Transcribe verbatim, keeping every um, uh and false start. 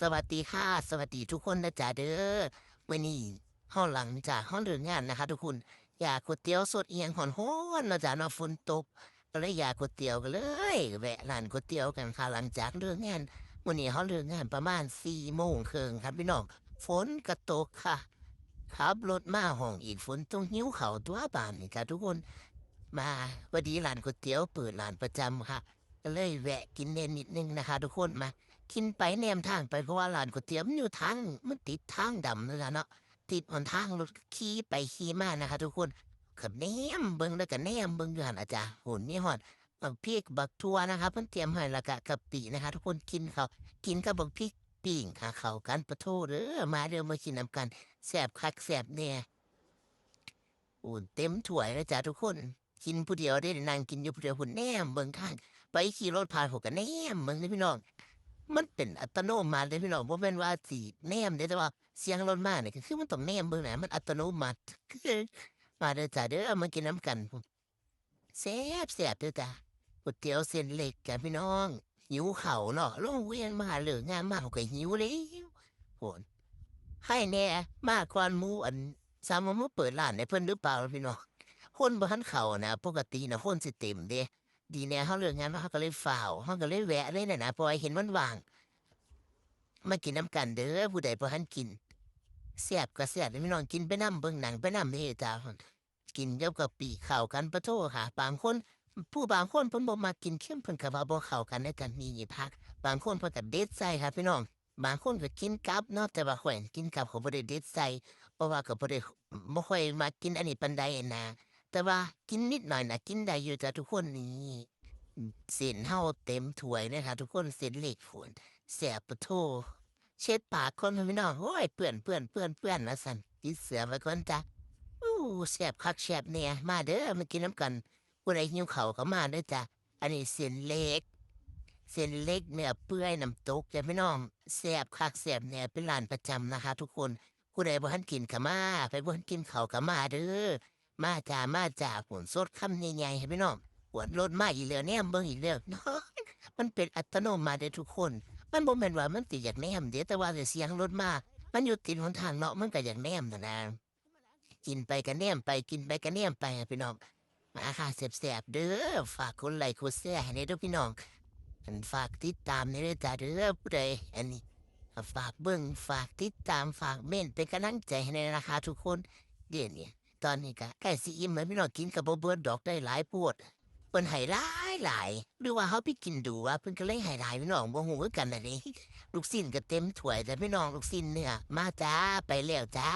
สวัสดีค่ะ สวัสดีทุกคนนะจ๊ะเด้อ มื้อนี้เฮาหลังจากเฮาเลิกงานนะคะทุกคน อยากก๋วยเตี๋ยวสดอิหยังฮ้อนๆเนาะจ๊ะเนาะ ฝนตก ก็เลยอยากก๋วยเตี๋ยว ก็เลยแวะร้านก๋วยเตี๋ยวกันค่ะ หลังจากเลิกงาน มื้อนี้เฮาเลิกงานประมาณสี่โมงครึ่งครับพี่น้อง ฝนก็ตกค่ะ ขับรถมาฮ้อนอีก ฝนตก หิวข้าวตั๊วบาดนี้จ้ะทุกคน มา พอดีร้านก๋วยเตี๋ยวเปิด ร้านประจำค่ะ ก็เลยแวะกินแหน่นิดนึงนะคะทุกคน มา กินไปแนมทางไป เพราะว่าร้านก๋วยเตี๋ยวมันอยู่ทาง มันติดทางดำนั่นล่ะเนาะ ติดหนทางรถขี่ไปขี่มานะคะทุกคน ก็แนมเบิ่ง แล้วก็แนมเบิ่งอยู่หั่นล่ะจ้ะ โอ้ มีฮอดบักพริก บักถั่วนะคะ เพิ่นเตรียมให้ แล้วก็กะปินะคะทุกคน กินข้าว กินกับบักพริกปิ้งค่ะ เข้ากัน ปะโท้เด้อ มาเด้อ มากินนำกัน แซ่บคักแซ่บแน่ โอ้ เต็มถ้วยเลยจ้ะทุกคน กินผู้เดียวเด้ นั่งกินอยู่ผู้เดียวพู้น แนมเบิ่งทาง ไปขี่รถผ่านพู้นก็แนมเบิ่งเด้อพี่น้อง มันเป็นอัตโนมัติเด้อพี่น้อง บ่แม่นว่าสิแนมเด้ แต่ว่าเสียงรถมานี่ก็คือมันต้องแนมเบิ่งนะ มันอัตโนมัติ มาเด้อจ้ะเด้อ มากินนำกัน แซ่บแซ่บเด้อจ้ะ ก๋วยเตี๋ยวเส้นเล็กจ้ะพี่น้อง หิวข้าวเนาะ ลงเวียนมาเลิกงานมาเฮาก็หิวแล้ว โพด ไผแหน่ มาก่อนหมู่ อัน สามว่ามาเปิดร้านให้เพิ่นหรือเปล่าพี่น้อง คนบ่ทันเข้านะ ปกตินะคนสิเต็มเด้ ดีแน่เฮาเลิกงานมาเฮาก็เลยฟ้าว เฮาก็เลยแวะเลยน่ะนะ เพราะว่าเห็นมันว่าง มากินนำกันเด้อ ผู้ใดบ่ทันกิน แซ่บก็แซ่บเด้อพี่น้อง กินไปนำ เบิ่งหนังไปนำเด้อจ้า กินกับกะปิเข้ากัน ปะโท้ค่ะ บางคน ผู้บางคนเพิ่นบ่มักกินเค็ม เพิ่นก็ว่าบ่เข้ากันเด้อจ้ะ นี่ผัก บางคนเพิ่นก็เด็ดใส่ค่ะพี่น้อง บางคนก็กินกับเนาะ แต่ว่าข้อยกินกับข้อยบ่ได้เด็ดใส่ เพราะว่าก็บ่ได้ บ่ค่อยมักกินอันนี้ปานใดนะ แต่ว่ากินนิดหน่อยนะ กินได้อยู่จ้ะทุกคน นี่ เส้นเฮาเต็มถ้วยเลยค่ะทุกคน เส้นเล็กพู้น แซ่บปะโท้ เช็ดปากก่อนค่ะพี่น้อง โอ้ย เปื้อน เปื้อน เปื้อน เปื้อน ว่าซั่น ติดเสื้อไว้ก่อนจ้ะ อู้ แซ่บคักแซ่บแน่ มาเด้อ มากินนำกัน ผู้ใดหิวข้าวก็มาเด้อจ้ะ อันนี้เส้นเล็ก เส้นเล็กเนื้อเปื่อยน้ำตกจ้ะพี่น้อง แซ่บคักแซ่บแน่ เป็นร้านประจำนะคะทุกคน ผู้ใดบ่ทันกินก็มา ไผบ่ทันกินข้าวก็มาเด้อ มาจ้า มาจ้า พู้น สดคำใหญ่ๆ ให้พี่น้อง กวดรถมาอีกแล้ว แนมเบิ่งอีกแล้ว มันเป็นอัตโนมัติเด้อทุกคน มันบ่แม่นว่ามันสิอยากแนมเด้ แต่ว่าเสียงรถมา มันอยู่ติดหนทางเนาะ มันก็อยากแนมนั่นนะ กินไปก็แนมไป กินไปก็แนมไปอะพี่น้อง มาค่ะ แซ่บๆ เด้อ ฝากกดไลค์กดแชร์ให้แหน่เด้อพี่น้อง อันฝากติดตามแหน่เด้อจ้าเด้อ ผู้ใด อันนี้ ฝากเบิ่ง ฝากติดตาม ฝากเม้นต์เป็นกำลังใจให้แหน่นะคะทุกคน เดี๋ยวนี้ ตอนนี้ก็ใกล้สิอิ่มแล้วพี่น้อง กินก็บ่เบิดดอก ได้หลายโพด เพิ่นให้หลายหลาย หรือว่าเฮาไปกินดู๋วะ เพิ่นก็เลยให้หลายพี่น้อง บ่ฮู้คือกันน่ะเด้ ลูกชิ้นก็เต็มถ้วยแล้วพี่น้อง ลูกชิ้นเนื้อ มาจ้า ไปแล้วจ้า